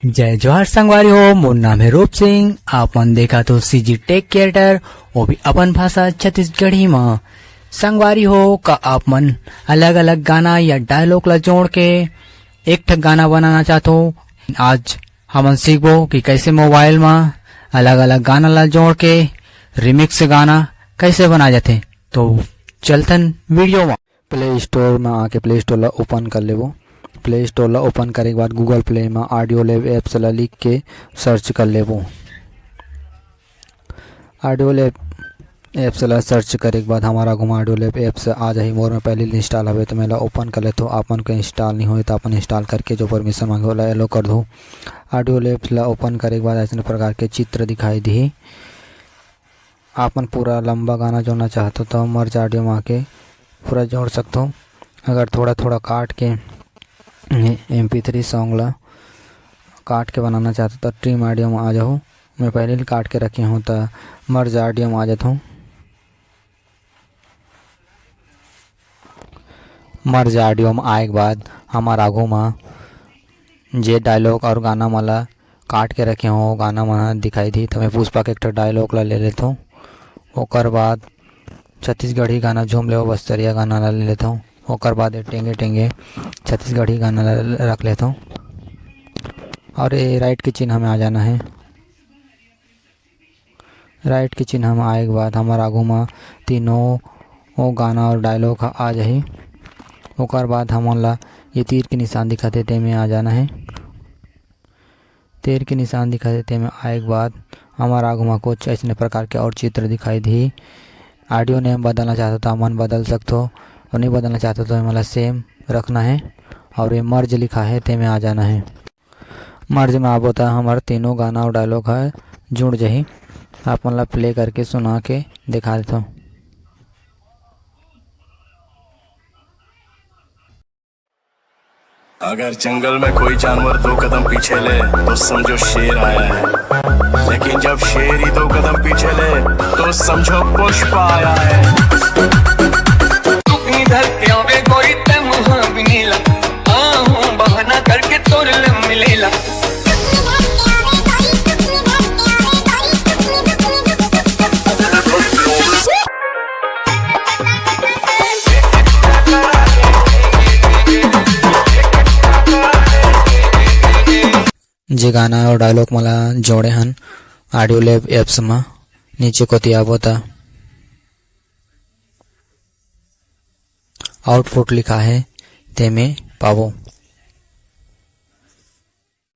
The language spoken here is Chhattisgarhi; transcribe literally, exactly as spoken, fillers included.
जय जोहार संगवारी हो, मोर नाम है रूप सिंह। आप मन देखत हो CG Tech Creator, वो भी अपन भाषा छत्तीसगढ़ी म। संगवारी हो, का आप मन अलग-अलग गाना या dialogue ला जोड़ के एक ठक गाना बनाना चाहत हो? आज हमन सीखबो कि कैसे mobile म अलग-अलग गाना ला जोड़ के remix गाना कैसे बनाए जाथे। तो चलथन video म। Play Store म आके Play Store ला open कर लेबो। Play Store ला open करे के बाद Google Play म Audiolab apps ला लिख के search कर लेबो। Audiolab apps ला search करे के बाद हमर आगू म Audiolab apps आ जाही। मोर में पहले ले install हवे, तो मैं ला open कर लेथो। आप मन के install नहीं होए, तो अपन install करके जो permission मांगे, ओला allow कर दो। Audiolab ला open करे के बाद ऐसने प्रकार के चित्र दिखाई दिही। आप मन पूरा लंबा गाना जोड़ना चाहत हो, तो merge audio म आके पूरा जोड़ सकथो। अगर थोड़ा-थोड़ा काट के MP three song ला काट के बनाना चाहत हो, तो trim audio म आ जाहू। मैं पहले ले काट के रखे हूँ, तो merge audio म आ जाथो। Merge audio म आए के बाद हमर आगू म जे dialogue और गाना मन ला काट के रखे हों, वो गाना मन ह दिखाई दी। त मैं पुष्पा के एक ठो dialogue ला ले लेथों। ओकर बाद छत्तीसगढ़ी गाना झूम लेवो बस्तरिया गाना ला ले लेथों। ओकर बाद ये टेंगे टेंगे छत्तीसगढ़ी गाना ला रख लेथों। और ये right के चिन्ह में आ जाना है। Right के चिन्ह म आए के बाद हमर आगू म तीनों वो गाना और dialogue ह आ जाही। ओकर बाद हमन ला ये तीर के निशान दिखत हे, तेमे आ जाना हे। तीर के निशान दिखत हे, तेमे आए के बाद हमर आगू म कुछ अइसने प्रकार के और चित्र दिखाई दिही। Audio name बदलना चाहत हो, त हमन बदल सकथो, और नहीं बदलना चाहत हो, त एमन ला same रखना हे। और ये merge लिखा हे, तेमे आ जाना हे। Merge में आबो त हमर तीनों गाना और dialogue ह जुड़ जाही। आप मन ला play करके सुना के दिखा देथों। अगर जंगल में कोई जानवर दो कदम पीछे ले, तो समझो शेर आया है, लेकिन जब शेर ही दो कदम पीछे ले, तो समझो पुष्पा आया है। तू इधर क्यों बे गोरी, तै मुहा भी नीला, आहूं बहाना करके तोर ले मिलेला। जे गाना और dialogue मन ला जोड़े हन Audiolab apps म, नीचे कोती आबो त output लिखा हे, तेमे पाबो।